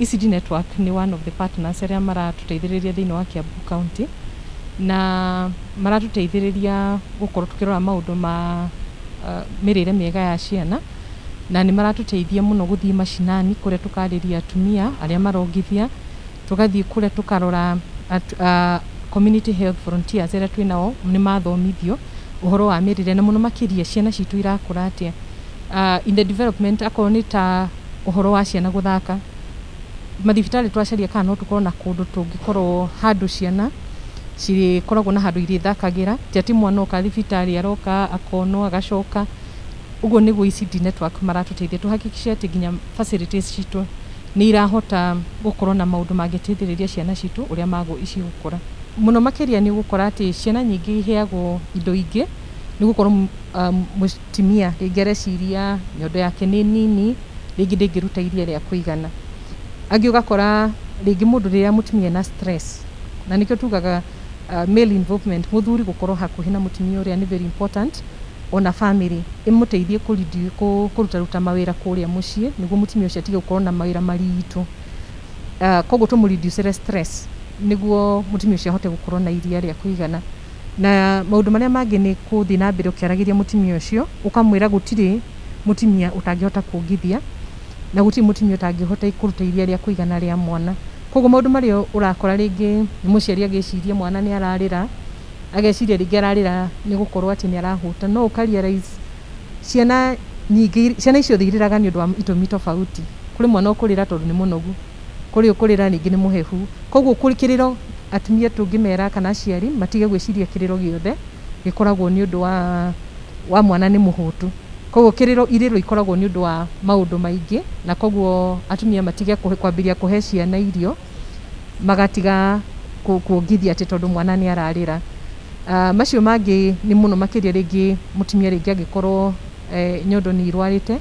ECD Network nĩ one of the partners arĩa maratũteithĩrĩria thĩinĩ wa Kiambu County, na maratũteithĩrĩria gũkorwo tũkĩrora maũndũ ma mĩrĩre mĩega ya ciana, na nĩ maratũteithia mũno gũthiĩ macinani kũrĩa tũkarĩria atumia arĩa marongithia, tũgathiĩ kũrĩa tũkarora community health volunteers arĩa twĩnao nĩ mathomithio ũhoro wa mĩrĩre, na mũno makĩria ciana citũ irakũra atĩa in the development. Akorwo nĩ ta ũhoro wa ciana gũthaka mathibitarĩ, twacaria kana no tũkorwo na kũndũ tũngĩkorwo handũ ciana cirĩkoragwo na handũ irĩthakagĩra, ti atĩ mwana oka thibitarĩ aroka akonwo agacoka. Ũguo nĩguo ECD Network maratũteithia tũhakikishe atĩ nginya facilities citũ nĩ irahota gũkorwo na maũndũ mangĩteithĩrĩria ciana citũ ũrĩa magũ cigũkũra. Mũno makĩria nĩ ũgũkora atĩ ciana nyingĩ iheagwo indo ingĩ nĩ gũkorwo mũtumia rĩngĩ areciria nyondo yake nĩ nini, rĩngĩ ndĩngĩruta iria rĩa kũigana. Angĩ ũgakora rĩngĩ mũndũ rĩrĩa mũtumia ena stress, na nĩkĩo tugaga male involvement, mũthuri gũkorwo hakuhĩ na mũtumia ũrĩa nĩ very important, ona family ĩmũteithie kũrutaruta mawĩra kũrĩa mũciĩ nĩguo mũtumia ũcio atige gũkorwo na mawĩra maritũ, koguo tũmũreducere stress nĩguo mũtumia ũcio ahote gũkorwo na iria rĩa kũigana. Na maũndũ marĩa mangĩ nĩ kũthiĩ na mbere ũkĩaragĩria mũtumia ũcio, ũkamwĩra gũtirĩ mũtumia ũtangĩhota kuongithia na gũtirĩ mũtumia ũtangĩhota kũruta iria rĩa kũigana rĩa mwana. Koguo maũndũ marĩa ũrakora rĩngĩ nĩ mũciari agĩciria mwana nĩ ararĩra, ageciria rĩngĩ ararĩra nĩ gũkorwo atĩ nĩ arahũta, no ũka realize ciana nyingĩ, ciana icio irĩraga nĩ ũndũ wa itũmi tofauti. Kũrĩ mwana ũkũrĩra tondũ nĩ mũnogu, kũrĩ ũkũrĩra rĩngĩ nĩ mũhehu. Koguo kũrĩ kĩrĩro, atumia tũngĩmera kana aciari matige gwĩciria kĩrĩro gĩothe gĩkoragwo nĩ ũndũ wa mwana nĩ mũhũtu. Koguo kĩrĩro, irĩro ikoragwo nĩ ũndũ wa maũndũ maingĩ, na koguo atumia matige kwambĩrĩria kũhe ciana irio magatiga kuongithia atĩ tondũ mwana nĩ ararĩra. Macio mangĩ nĩ mũno makĩria rĩngĩ mũtumia rĩngĩ angĩkorwo nyondo nĩ irwarĩte,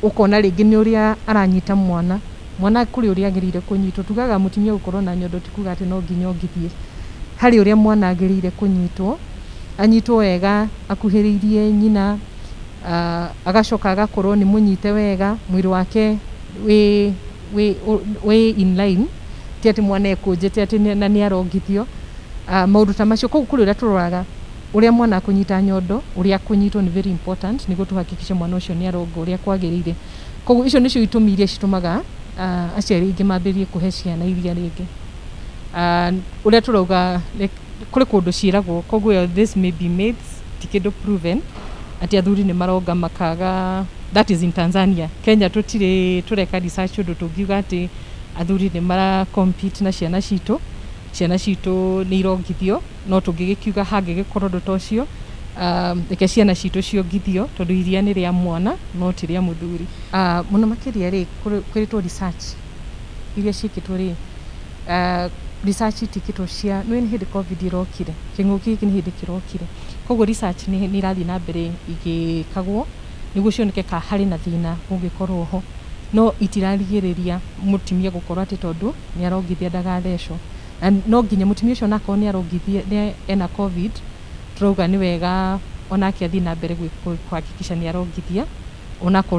ũkona rĩngĩ nĩ ũrĩa aranyita mwana, mwana kũrĩ ũrĩa agĩrĩire kũnyitwo. Tugaga mũtumia gũkorwo na nyondo ti kuga atĩ no nginya ongithie, harĩ ũrĩa mwana agĩrĩire kũnyitwo, anyitwo wega akuhĩrĩirie nyina, agacoka agakorwo nĩ mũnyite wega, mwĩrĩ wake wĩ in line, ti atĩ mwana ekũnjĩte atĩ na nĩ arongithio, maũndũ ta macio. Koguo kũrĩ ũrĩa tũroraga ũrĩa mwana akũnyita nyondo, ũrĩa akũnyitwo nĩ very important nĩguo tũhakikishe mwana ũcio nĩ aronga ũrĩa kwagĩrĩire. Koguo icio nĩcio itũmi iria citũmaga aciari aingĩ mambĩrĩrie kũhe ciana iria rĩngĩ. Ũrĩa tũrauga kũrĩ kũndũ ciĩragwo, koguo this may be myths, ti kĩndũ proven atĩ athuri nĩ maronga makaga. That is in Tanzania. Kenya tũtirĩ tũreka research ũndũ tũngiuga atĩ athuri nĩ mara compete na ciana citũ, ciana citũ nĩ irongithio. No tũngĩgĩkiuga hangĩgĩkorwo ũndũ ta ũcio, reke ciana citũ ciongithio tondũ iria nĩ rĩa mwana no ti rĩa mũthuri. Mũno makĩria rĩ, kwĩrĩtwo research iria ciĩkĩtwo rĩ, research itiĩkĩtwo cia nĩ hĩndĩ COVID ĩrokire, kĩng'ũki gĩkĩ nĩ hĩndĩ kĩrokire, koguo research nĩ irathiĩ na mbere igĩkagwo nĩguo cioneke kana harĩ na thĩna ũngĩkorwo ho, no itirarigĩrĩria mũtumia gũkorwo atĩ tondũ nĩ arongithia ndagathecwo. Na no nginya mũtumia ũcio onakorwo nĩ arongithia ena COVID, tũrauga nĩ wega onake athiĩ na mbere kũhakikisha nĩ arongithia onakorwo